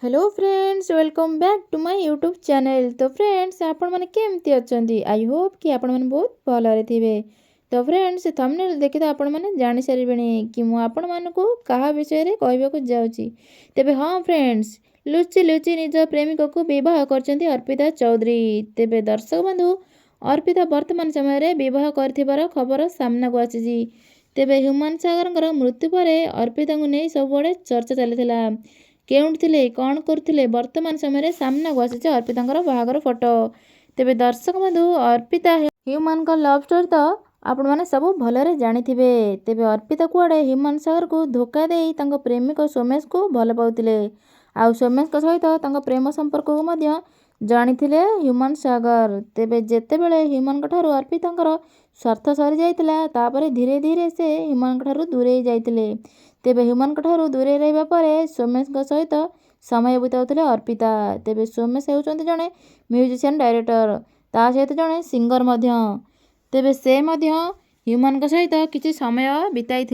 Hello friends, welcome back to my YouTube channel। ତ friends, ଆପଣମାନେ କେମିତି ଅଛନ୍ତି? I Hope କି ଆପଣମାନେ ବହୁତ ଭଲରେ ଥିବେ। ତ ଫ୍ରେଣ୍ଡସ୍, ଥମ୍ବନେଲ୍ ଦେଖି ତ ଆପଣମାନେ ଜାଣିସାରିବେଣି କି ମୁଁ ଆପଣମାନଙ୍କୁ କାହା ବିଷୟରେ କହିବାକୁ ଯାଉଛି। ତେବେ ହଁ ଫ୍ରେଣ୍ଡସ୍, ଲୁଚି ଲୁଚି ନିଜ ପ୍ରେମିକକୁ ବିବାହ କରିଛନ୍ତି ଅର୍ପିତା ଚୌଧୁରୀ। ତେବେ ଦର୍ଶକ ବନ୍ଧୁ, ଅର୍ପିତା ବର୍ତ୍ତମାନ ସମୟରେ ବିବାହ କରିଥିବାର ଖବର ସାମ୍ନାକୁ ଆସିଛି। ତେବେ ହ୍ୟୁମାନ ସାଗରଙ୍କର ମୃତ୍ୟୁ ପରେ ଅର୍ପିତାଙ୍କୁ ନେଇ ସବୁଆଡ଼େ ଚର୍ଚ୍ଚା ଚାଲିଥିଲା। କେଉଁଠି ଥିଲେ, କ'ଣ କରୁଥିଲେ? ବର୍ତ୍ତମାନ ସମୟରେ ସାମ୍ନାକୁ ଆସିଛି ଅର୍ପିତାଙ୍କର ବାହାଘର ଫଟୋ। ତେବେ ଦର୍ଶକ ବନ୍ଧୁ, ଅର୍ପିତା ହ୍ୟୁମାନଙ୍କ ଲଭ୍ ଷ୍ଟୋରି ତ ଆପଣମାନେ ସବୁ ଭଲରେ ଜାଣିଥିବେ। ତେବେ ଅର୍ପିତା କୁଆଡ଼େ ହ୍ୟୁମାନ ସାଗରକୁ ଧୋକା ଦେଇ ତାଙ୍କ ପ୍ରେମିକ ସୋମେଶକୁ ଭଲ ପାଉଥିଲେ, ଆଉ ସୋମେଶଙ୍କ ସହିତ ତାଙ୍କ ପ୍ରେମ ସମ୍ପର୍କକୁ ମଧ୍ୟ ଜାଣିଥିଲେ ହ୍ୟୁମାନ ସାଗର। ତେବେ ଯେତେବେଳେ ହ୍ୟୁମାନଙ୍କ ଠାରୁ ଅର୍ପିତାଙ୍କର ସ୍ୱାର୍ଥ ସରିଯାଇଥିଲା, ତାପରେ ଧୀରେ ଧୀରେ ସେ ହ୍ୟୁମାନଙ୍କ ଠାରୁ ଦୂରେଇ ଯାଇଥିଲେ। ତେବେ ହ୍ୟୁମାନଙ୍କ ଠାରୁ ଦୂରେଇ ରହିବା ପରେ ସୋମେଶଙ୍କ ସହିତ ସମୟ ବିତାଉଥିଲେ ଅର୍ପିତା। ତେବେ ସୋମେଶ ହେଉଛନ୍ତି ଜଣେ ମ୍ୟୁଜିସିଆନ୍ ଡାଇରେକ୍ଟର, ତା ସହିତ ଜଣେ ସିଙ୍ଗର ମଧ୍ୟ। ତେବେ ସେ ମଧ୍ୟ ହ୍ୟୁମାନଙ୍କ ସହିତ କିଛି ସମୟ ବିତାଇଥିଲେ।